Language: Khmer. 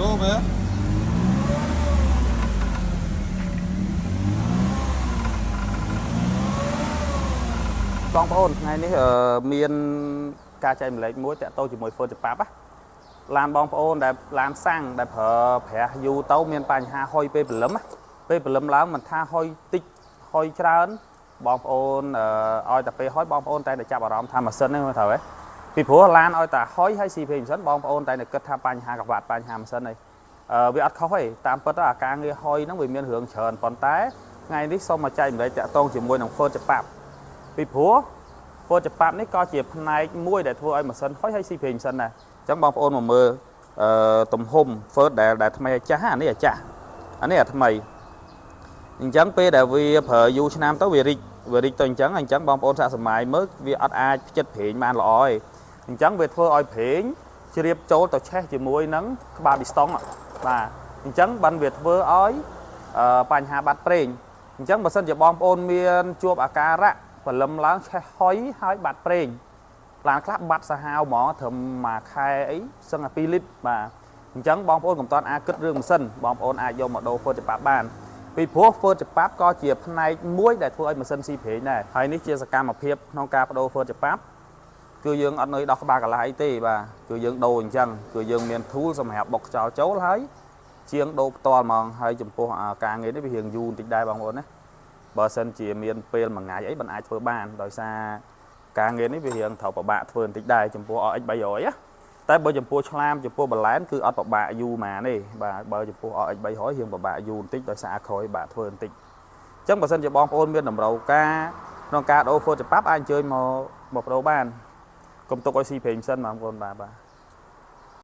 ដូរមើល បងប្អូនថ្ងៃនេះមានការចែកម្លែកមួយតាក់ទងជាមួយហ្វឺតច្បាប់ណាឡានបងប្អូនដែលឡានសាំងដែលប្រើប្រាស់យូរទៅមានបញ្ហាហុយពេលព្រលឹមណាពេលព្រលឹមឡើងមិនថាហុយតិចហុយច្រើនបងប្អូនឲ្យតែពេលហុយបងប្អូនតែតែចាប់អារម្មណ៍ថាម៉ាស៊ីនហ្នឹងមើលត្រូវហ៎ពីព្រោះឡានឲ្យតែហុយហើយស៊ីប្រេងម៉ាស៊ីនបងប្អូនតែតែគិតថាបញ្ហាកវ៉ាត់បញ្ហាម៉ាស៊ីនអីវាអត់ខុសទេតាមពិតអាការងារហុយហ្នឹងវាមានរឿងច្រើនប៉ុន្តែថ្ងៃនេះសូមមកចែកម្លែកតាក់ទងជាមួយនឹងហ្វឺតច្បាប់ពីព្រោះ ហ្វឺតច្បាប់នេះក៏ជាផ្នែកមួយដែលធ្វើឲ្យម៉ាស៊ីនហុយហើយស៊ីប្រេងម៉ាស៊ីនដែរអញ្ចឹងបងប្អូនមកមើលអឺទំហំហ្វឺតដែលថ្មីអាចាស់អានេះអាចាស់អានេះអាថ្មីអញ្ចឹងពេលដែលវាប្រើយូរឆ្នាំទៅវារីកវារីកទៅអញ្ចឹងអញ្ចឹងបងប្អូនសាកសម័យមើលវាអត់អាចផ្ចិតប្រេងបានល្អទេអញ្ចឹងវាធ្វើឲ្យប្រេងជ្រាបចូលទៅឆេះជាមួយនឹងក្បាលប៊ីស្តុងបាទអញ្ចឹងបានវាធ្វើឲ្យបញ្ហាបាត់ប្រេងអញ្ចឹងបើសិនជាបងប្អូនមានជួបអាការៈព្រលឹមឡើងឆេះហុយហើយបាត់ប្រេងឡានខ្លះបាត់សាហាវហ្មងត្រឹមមួយខែអីសឹងតែ2លីត្របាទអញ្ចឹងបងប្អូនកុំតាន់អាចគិតរឿងម៉ាស៊ីនបងប្អូនអាចយកមកដូរហ្វឺតច្បាប់បានពីព្រោះហ្វឺតច្បាប់ក៏ជាផ្នែកមួយដែលធ្វើឲ្យម៉ាស៊ីនស៊ីប្រេងដែរហើយនេះជាសកម្មភាពក្នុងការបដូរហ្វឺតច្បាប់គឺយើងអត់នៅដោះក្បាលកន្លះអីទេបាទគឺយើងដូរអញ្ចឹងគឺយើងមាន tool សម្រាប់បុកខ្យល់ចូលហើយជាងដូរផ្ទាល់ហ្មងហើយចំពោះការងារនេះវារៀងយូរបន្តិចដែរបងប្អូនណាបើសិនជាមានពេលមួយថ្ងៃអីមិនអាចធ្វើបានដោយសារការងារនេះវារៀងត្រូវពិបាកធ្វើបន្តិចដែរចំពោះ RX 300ណាតែបើចំពោះឆ្លាមចំពោះបន្លែនគឺអត់ពិបាកយូរម៉ាទេបាទបើចំពោះ RX 300រៀងពិបាកយូរបន្តិចដោយសារក្រោយពិបាកធ្វើបន្តិចអញ្ចឹងបើសិនជាបងប្អូនមានតម្រូវការក្នុងការដូរហ្វឺតច្បាប់អាចអញ្ជើញមកមកប្ដូរបានកុំទុកឲ្យស៊ីប្រេងសិនបងប្អូនបាទបាទ។